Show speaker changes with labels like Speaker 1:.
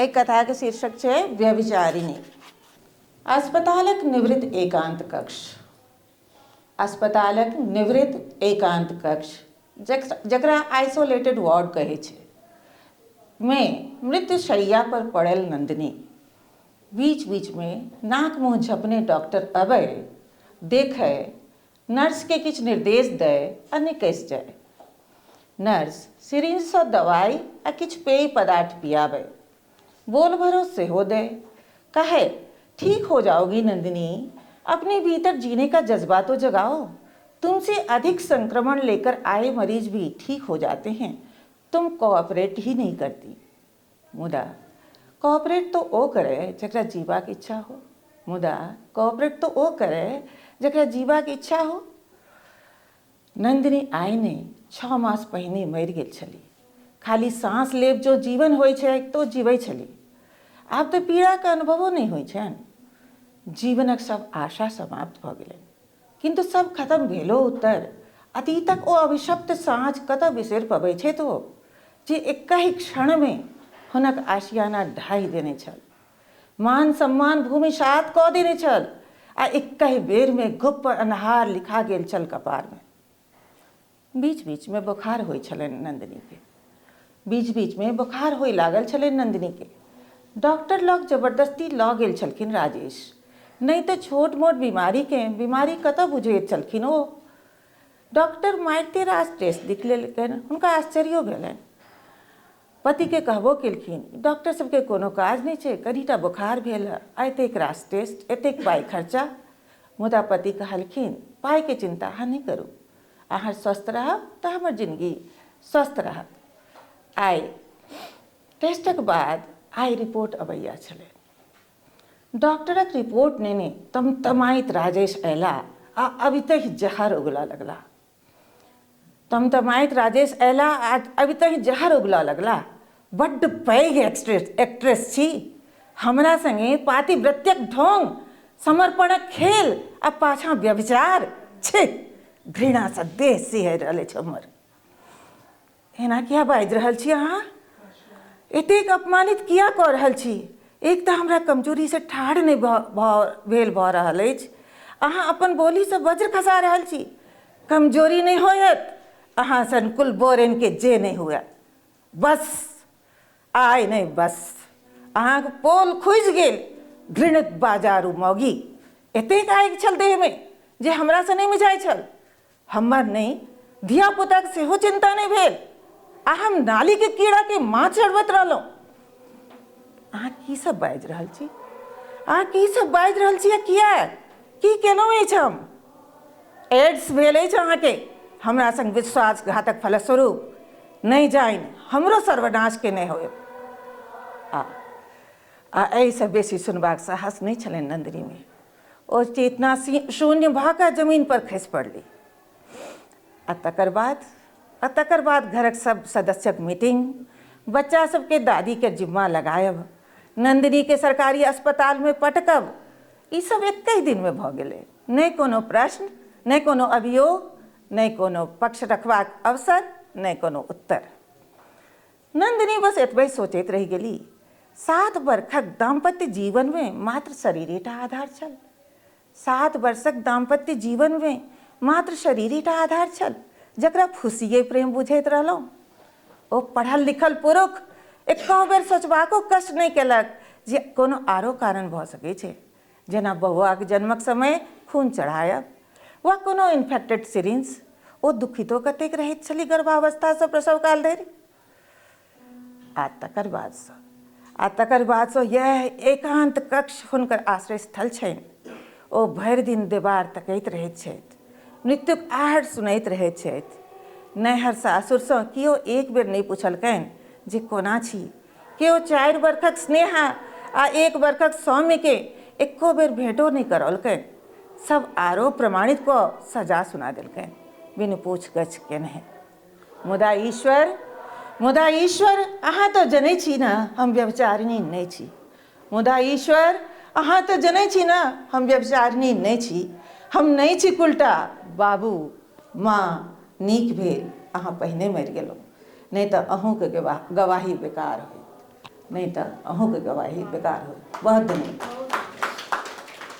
Speaker 1: एहि कथाके शीर्षक छै व्यभिचारिणी। अस्पतालक निवृत्त एकांत कक्ष। अस्पतालक निवृत्त एकांत कक्ष जकरा आइसोलेटेड वार्ड कहै छै मे मृत्युशय्या पर पड़ल नंदिनी। बीच बीच में नाक मुँह झपने डॉक्टर अबै, देखै, नर्स के किछु निर्देश दै आ निकसि जाय। नर्स सिरिंजसँ दवाइ आ किछु पेय पदार्थ पियाबै, बोल भरोस सेहो दै, कहे ठीक हो जाओगी नंदिनी, अपने भीतर जीने का जज्बा तो जगाओ, तुमसे अधिक संक्रमण लेकर आए मरीज भी ठीक हो जाते हैं, तुम कोऑपरेट ही नहीं करती। मुदा कोऑपरेट तो ओ करे जकरा जीबाक इच्छा हो, मुदा कोऑपरेट तो ओ करे जकरा जीबाक इच्छा हो। नंदिनी आइ नहि 6 मास पहिने मरि गेल छली। खाली साँस लेब जो जीवन होइ छै तो जीबै छली। आब तऽ पीड़ाके अनुभवो नहि होइ छनि। जीवनक सब आशा समाप्त भऽ गेलनि। किन्तु सब खत्म भेलो उत्तर अतीतक ओ अभिशप्त साँझ कतऽ बिसरि पबै छै तो जे एकहि क्षणमे हुनक आशियाना ढाहि देने छल, मान सम्मान भूमिसात कऽ देने छल आ एकहि बेरमे गुप्प अन्हार लिखा गेल छल कपारमे। बीच बीचमे बोखार होइ छलनि नंदिनीके। बीच बीचमे बोखार होइ लागल छलनि नंदिनीके। डॉक्टर लग जबरदस्ती लऽ गेल छलखिन राजेश, नहि तऽ छोट मोट बीमारीके बीमारी कतऽ बुझैत छलखिन ओ। डॉक्टर मारिते रास टेस्ट लिख लेलकनि, हुनका आश्चर्यो भेलनि। पतिके कहबो केलखिन, डॉक्टर सबके कोनो काज नहि छै, कनिटा बोखार भेल है, एतेक रास टेस्ट, एतेक पाइ खर्चा। मुदा पति कहलखिन, पाइके चिन्ता अहाँ नहि करू, अहाँ स्वस्थ रहब तऽ हमर जिनगी स्वस्थ रहत। आइ टेस्टक बाद आइ रिपोर्ट अबैया छलै। डॉक्टरक रिपोर्ट नेने तमतमाइत राजेश अयला आ अबितहि जहर उगलऽ लगला। तमतमाइत राजेश अयला आ अबितहि जहर उगलऽ लगला। बड्ड पैघ एक्ट्रेस छी, हमरा संगे पातिव्रत्यक ढोंग, समर्पणक खेल आ पाछाँ व्यभिचार। छी, घृणासँ देह सिहरि रहल अछि हमर। एना किया बाजि रहल छी अहाँ? एतेक अपमानित किया कऽ रहल छी? एक तऽ हमरा कमजोरीसँ ठाढ़ नहि भेल भऽ रहल अछि, अहाँ अपन बोलीसँ वज्र खसा रहल छी। कमजोरी नहि होयत अहाँ सन कुल बोरेनके जे नहि हुए। बस आइ नहि बस, अहाँके पोल खुजि गेल। घृणित बाजारू मौगी, एतेक आगि छल देहमे जे हमरासँ नहि मिझाइ छल। हमर नहि, धियापुताके सेहो चिन्ता नहि भेल आ हम नालीके कीड़ाके माछ चढ़बैत रहलहुँ। अहाँ की सब बाजि रहल छी? अहाँ की सब बाजि रहल छी आ किया? की केलहुँ अछि हम? एड्स भेल अछि अहाँके हमरा संग विश्वासघातक फलस्वरूप। नहि जानि हमरो सर्वनाश के नहि होयब। आ एहिसँ बेसी सुनबाक साहस नहि छलनि नंदिनीमे। ओ चेतना शून्य भऽ कऽ जमीन पर खसि पड़ली। आ तकर बाद घरक सब सदस्यक मीटिंग, बच्चा सबके दादीके जिम्मा लगायब, नंदिनीके सरकारी अस्पतालमे पटकब, ई सब एकहि दिनमे भऽ गेलै। नहि कोनो प्रश्न, नहि कोनो अभियोग, नहि कोनो पक्ष रखबाक अवसर, नहि कोनो उत्तर। नंदिनी बस एतबे सोचैत रहि गेली। 7 वर्षक दाम्पत्य जीवनमे मात्र शरीरेटा आधार छल। 7 वर्षक दाम्पत्य जीवनमे मात्र शरीरेटा आधार छल, जकरा फुसिए प्रेम बुझैत रहलहुँ। ओ पढ़ल लिखल पुरुष एको बेर सोचबाको कष्ट नहि केलक जे कोनो आरो कारण भऽ सकै छै, जेना बौआके जन्मक समय खून चढ़ायब वा कोनो इन्फेक्टेड सिरिंज। ओ दुखितो कतेक रहैत छली गर्भावस्थासँ प्रसव काल धरि। आ तकर बादसँ यएह एकान्त कक्ष हुनकर आश्रय स्थल छनि। ओ भरि दिन देबार तकैत रहैत छथि, मृत्युक आहट सुनैत रहैत छथि। नैहर सासुरसँ केओ एक बेर नहि पुछलकनि जे कोना छी। केओ 4 वर्षक स्नेहा आ 1 वर्षक सौम्यके एको बेर भेंटो नहि करौलकनि। सब आरोप प्रमाणित कऽ सजा सुना देलकनि बिनु पूछगछ केने। मुदा ईश्वर अहाँ तऽ जनै छी ने हम व्यभिचारिणी नहि छी। मुदा ईश्वर अहाँ तऽ जनै छी ने हम व्यभिचारिणी नहि छी। हम नहि छी कुलटा। बाबू माँ, नीक भेल अहाँ पहिने मरि गेलहुँ, नहि तऽ अहूँके गवाही बेकार होइत। नहि तऽ अहूँके गवाही बेकार होयत। बहुत धन्यवाद।